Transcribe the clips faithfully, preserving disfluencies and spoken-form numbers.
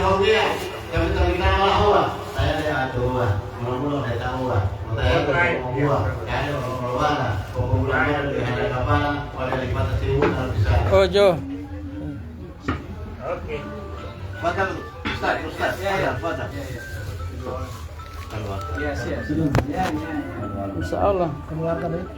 Sehingga kami terminal lahowa, saya le atuwa, mula-mula saya tahuwa, saya tahuwa, saya le olowana, pokoknya mula dari hari kapala, pada lipatan sewu kalau bisa. Ojo. Oke. Fadal, Ustaz, Ustaz, fadal, fadal. Keluar. Insya Allah. Keluarga baik.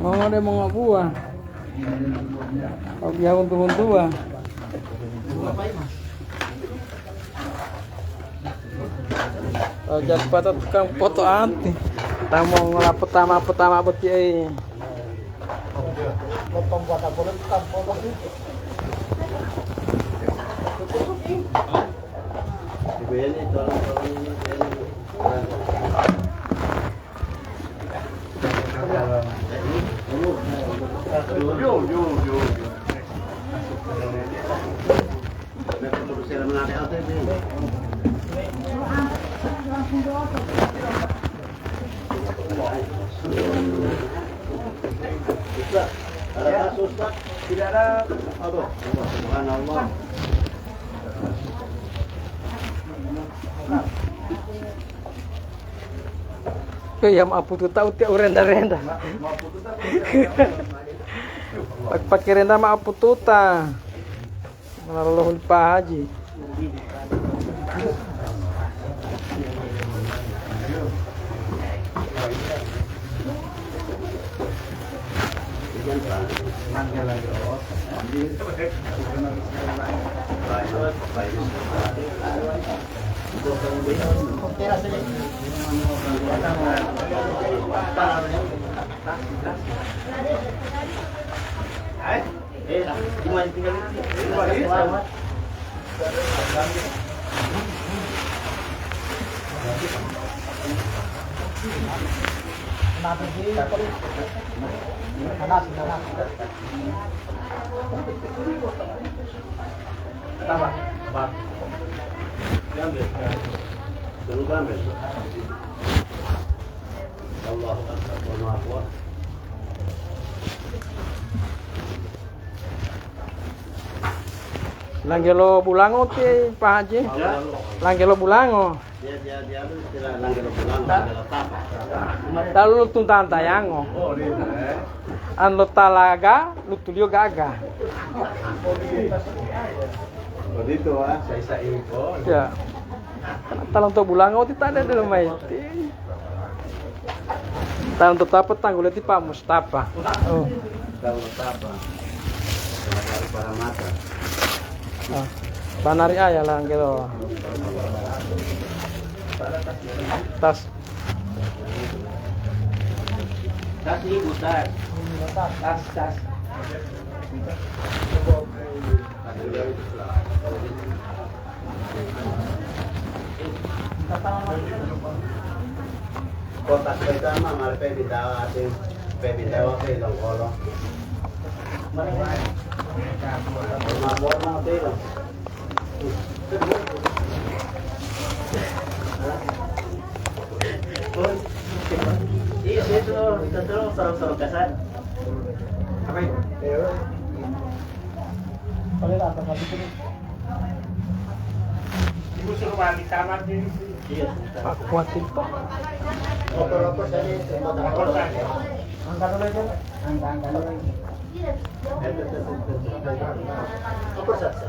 Mau ada mau buah. Oke, ya, untu-untua. Oh, jadi patut tukang foto anti. Tamu ngola pertama-pertama beti, eh. Potong buat apa lu tukang foto? Ibu ini tolong, tolong ini, ini. Tidak ada. Aduh, subhanallah. Pe ya, ma apututa uti urenda-renda. Pak, pakai renda ma apututa. Malah lolohun Pak Haji. Langgelo bulango ti, Pak Haji? Ya. Langgelo bulango. Dia, dia, dia lu istilah langgelo bulango, langgelo tapa. Talu lu tuntanta yango. Oh, dia, eh. An lo talaga, lu tulio gaga. Begitu, ah, saya, saya info. Ya. Talonto bulango ti tade dulu maiti. Talonto tapa tanggule ti Pak Mustafa. Oh. Talonto tapa. Dari Paramata. Ah. Panari aya langgelo. Tas. Tas ibu, tas. Tas, tas. Kotak pertama mari pe bidawa ati, pe bidawa pe ilongkolo. Borma-borma pe ilong. Iya, saya tuh, saya tuh sorong-sorong kasar. Apa itu? Boleh lah, apa itu? Ibu suruh mandi kamar di. Iya. Pak Kuatin, Pak. Oper-oper saja itu. Oper saja. Angkat dulu itu. Angkat, angkat dulu itu. Oper saja.